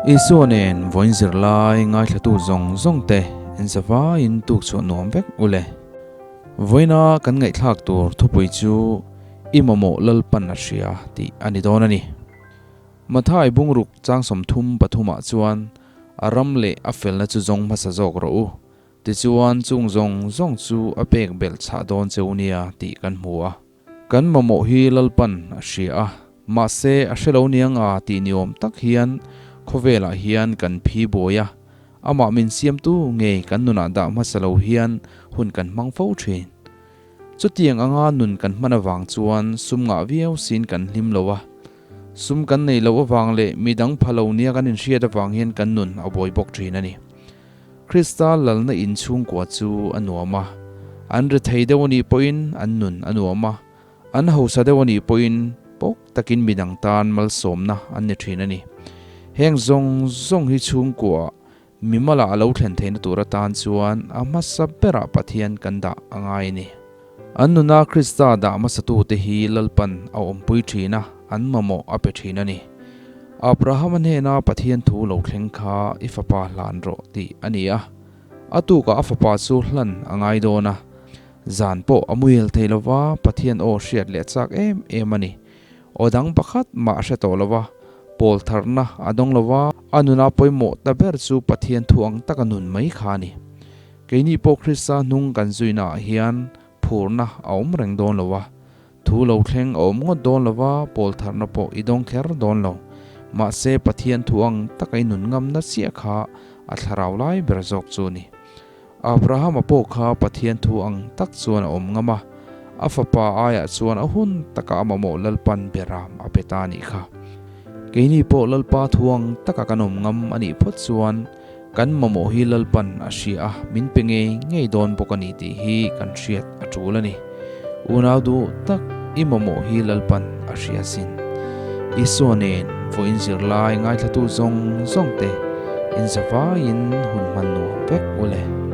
Isua nen vawiin zirlai ngaithlatu zawng zawng te in zavaiin tuk chhuah nuam vek u le. Vawiina kan ngaihthlak tur thupui chu I mamawh Lalpan a hria tih a ni dawn a ni. Mathai bungruk chang 33 ah chuan a ram leh a felna chu zawng hmasa zawk rawh u. Tichuan chung zawng zawng chu a pek belh chhah dawn che u nia tih kan hmu a. Kan mamawh hi Lalpan a hria a, mahse a hre lo niang a tih ni awm tak hian khawvelah hian kan phi buai a, amah min siamtu ngei kan nunah dah hmasa lo hian hun kan hmang fo thin. Chutiang anga nun kan hman avang chuan sum ngah viau siin kan hlim lo a, sum kan nei loh avang leh midang pha lo nia kan inhriat avang hian kan nun a buai bawk thin a ni. Krista lalna inchhungkua chu a nuam a, an rethei deuh a nih pawhin an nun a nuam a, an hausa deuh a nih pawhin pawk takin midang tan malsawmna an ni thin a ni. Heng zawng zawng hi chhungkuaah mimala a lo thlen theihna tur atan chuan a hmasa berah Pathian kan dah a ngai a ni. An nuna Krista dah hmasatute hi Lalpan a awmpui thin a, an mamawh a pe thin a ni. Abrahama hnena Pathian thu lo thleng kha i fapa hlan rawh tih a ni a. A tukah a fapa chu hlan a ngai dawn a. Zan pawh a muhil thei lo va, Pathian aw hriat leh chak em em a ni. Aw dang pakhat mah a hre tawh lo va, pawl tharna a dawng lo va, a nuna pawimawh ta ber chu Pathian thu ang taka nun mai kha a ni. Keini pawh Krista hnung kan zuinaah hian phurna a awm reng dawn lo a, thu lo thleng a awm ngawt dawn lo va, pawl tharna pawh i dawng kher dawn lo. Mahse, Pathian thu ang taka i nun ngamna chiah kha a thlarau lai ber zawk chu a ni. Abrahama pawh kha Pathian thu ang tak chuan a awm ngam a, a fapa aiah chuan a hun taka a mamawh Lalpan beram a pe ta a nih kha. Keini pawh Lalpa thu ang taka kan awm ngam a nih phawt chuan, Kan mamawh hi Lalpan a hria a, min pe ngei ngei dawn bawk a ni tih hi kan hriat a tul a ni. Unau duh tak i mamawh hi Lalpan a hria sin. Isua nen vawiin zirlai ngaithlatu zawng zawng te in zavaiin hun hman nuam vek u le.